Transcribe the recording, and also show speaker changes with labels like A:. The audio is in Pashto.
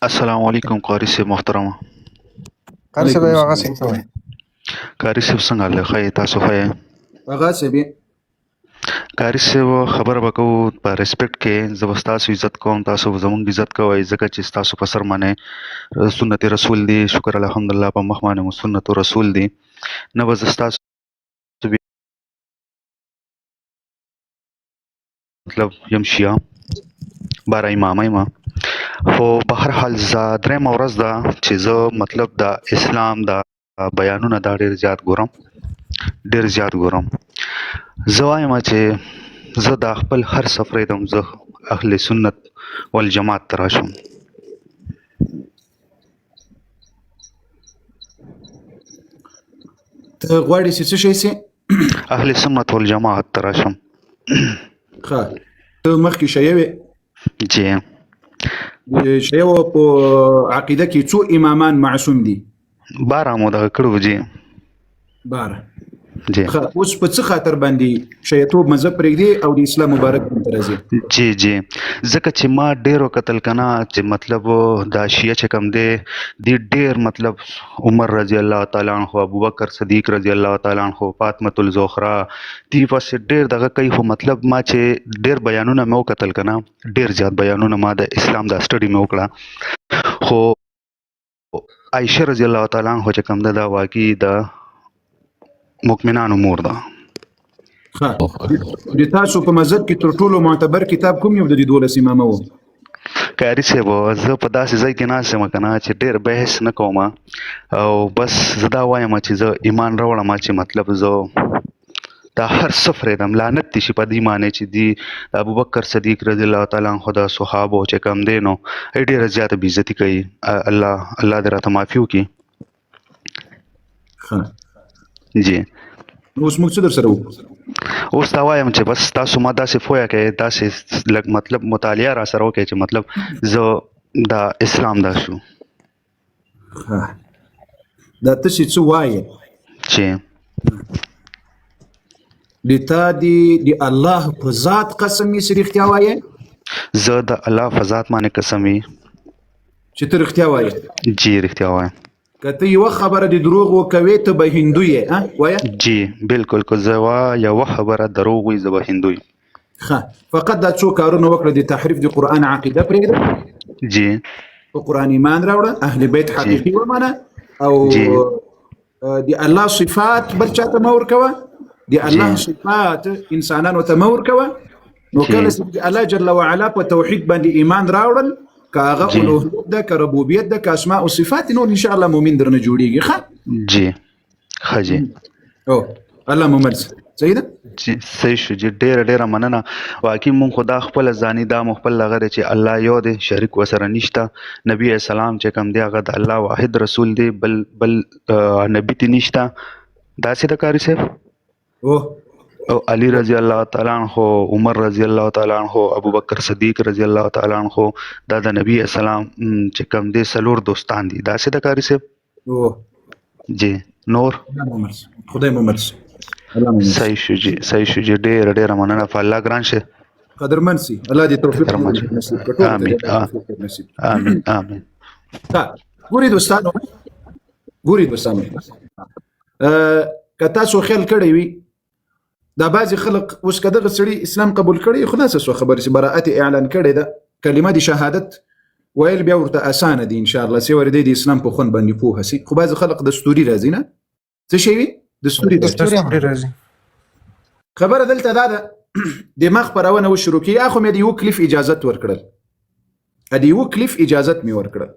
A: السلام علیکم قاری صاحب محترم.
B: قاری صاحب،
C: علیکم
B: هغه
C: السلام.
B: څه وایي؟
A: قاری صاحب، څنګه حال ښه یې؟ تاسو ښه یې؟
C: هغه صاحب.
A: قاری صاحب، خبره به کوو په ریسپیکټ کې. زه به ستاسو عزت کوم، تاسو به زمونږ عزت کوئ، ځکه چې ستاسو په سر باندې سنت رسول دی. شکر الحمدلله، په مخ باندې مو سنت رسول دی. نه به زه ستاسو مطلب یم شیعه 12 امامه یم، خو به هر حال زه درېیمه ورځ ده چې زه مطلب د اسلام د بیانونه دا ډېر زیات ګورم، ډېر زیات ګورم. زه وایم چې زه دا خپل هر څه پرېږدم، زه اهل سنت والجماعت ته راشم.
C: ته غواړې چې څه شی سي؟
A: اهل سنت والجماعت ته راشم.
C: ښه، ته مخکې شیعه وې؟
A: جی.
C: د شیعه په عقیده کې څو امامان معصوم دي؟
A: 12 مو دغه کړو جی.
C: 12؟
A: جی.
C: ښه، اوس په څه خاطر باندې شیعتوب مذهب پرېږدي او د اسلام مبارک دین ته راځي؟
A: جی، ځکه چې ما ډېر وکتل کنه چې مطلب دا شیعه چې کوم دی، دی ډېر مطلب عمر رضی الله تعالی عنہ، ابوبکر صدیق رضی الله تعالی عنہ، فاطمه الزهرا دی پسې ډېر دغه کوي. خو مطلب ما چې ډېر بیانونه مې وکتل کنه، ډېر زیات بیانونه ما د اسلام دا سټډي مې وکړه، خو عائشه رضی الله تعالی عنها چې کوم ده، دا واقعي د مؤمنانو مور ده.
C: ښه، د تاسو په مذهب کې تر ټولو معتبر کتاب کوم یو د دې 12 امامه وو؟
A: قاري صاحب، زه په داسې ځای کې ناست یم که نه چې ډېر بحث نه کوم، او بس زه دا وایم چې زه ایمان راوړم، چې مطلب زه دا هر څه پرېږدم. لعنت دې شي په دې معنی چې دی د ابوبکر صدیق رضی الله تعالی عنه د صحابو چې کوم دی نو ای ډېره زیاته بېعزتي کوي. الله الله دې راته معافي وکړي.
C: ښه.
A: جی.
C: نو اوس موږ څه در سره وکړو؟
A: اوس دا وایم چې بس تاسو ما داسې پوهه کړئ، داسې لږ مطلب مطالعه را سره وکړئ چې مطلب زه دا اسلام دا شو.
C: ښه، دا ته چې څه وایې
A: چې
C: د تا دې د الله په ذات قسم یې چې رښتیا وایې؟
A: زه د الله په ذات باندې قسم وي
C: چې ته رښتیا وایې.
A: جی، رښتیا وایم.
C: که ته یوه خبره د دروغ وکوې، ته به هندو یې، ها؟ وایه.
A: جی بالکل، که زه یوه خبره دروغ وي، زه به هندو یم.
C: ښه، فقط دا څو کارونه وکړه: د تحریف د قرآن عقیده پرېږده، په قرآن ایمان راوړه، اهل بیت حقیقي ومنه، او د الله صفات بل چاته مه ورکوه، د الله صفات انسانانو ته مه ورکوه. نو کله چې د الله جل وعلا په توحید باندې ایمان راوړل، که هغه الوهیت ده، که ربوبیت ده، که اسماء او صفات، نور ان شاء الله مؤمن درنه جوړیږي. ښه؟
A: جی، ښه جی.
C: او الله مو مل شه. صحیح ده؟
A: جی، صحیح شو جی. ډیره ډیره مننه. واقعي مونږ خو دا خپل ځاني دا مو خپل هغه دی چې الله یو دی، شریک ورسره نشته. نبی علیه السلام چې کوم دی، هغه د الله واحد رسول دی، بل بل نبی تی نشته. داسې د قاري صاحب؟
C: او
A: او علی رضی الله تعالی عنہ، عمر رضی الله تعالی عنہ، ابو بکر صدیق رضی الله تعالی عنہ، دا د نبی اسلام چې کوم دی څلور دوستان دي. داسې د قاري صاحب؟
C: او
A: جی، نور
C: الله مو مل شه. خدای مو مل شه. الله مو مل شه.
A: صحیح شو جی، صحیح شو جی. ډیره ډیره مننه، په الله ګران شه.
C: قدرمن سي، الله دې توفیق
A: قدرمن
C: درنصیب کړي، ټولو ته
A: آمین.
C: دې الله توفیق درنصیب کړي.
A: آمین آمین.
C: ښه، ګوري دوستانو، ګوري دوستانو، که تاسو خیال کړی وي، دا بعضې خلک اوس که دغه سړي اسلام قبول کړي، خلاصه سوه خبره چې براءت اعلان کړې ده، کلمه د شهادت ویل بیا ورته اسانه دي ان شاء الله. چې ور دي د اسلام په خوند باندې پوهه سي. خو بعضې خلک دستوري راځي، نه څه شی وي، دستوري راځي.
B: دستوري راځي.
C: خبره دلته دا ده، دماغ خپرونه وشروع کړي. اخو مې د یو کلیف اجازت ورکړل، د یو کلیف اجازت مې ورکړل.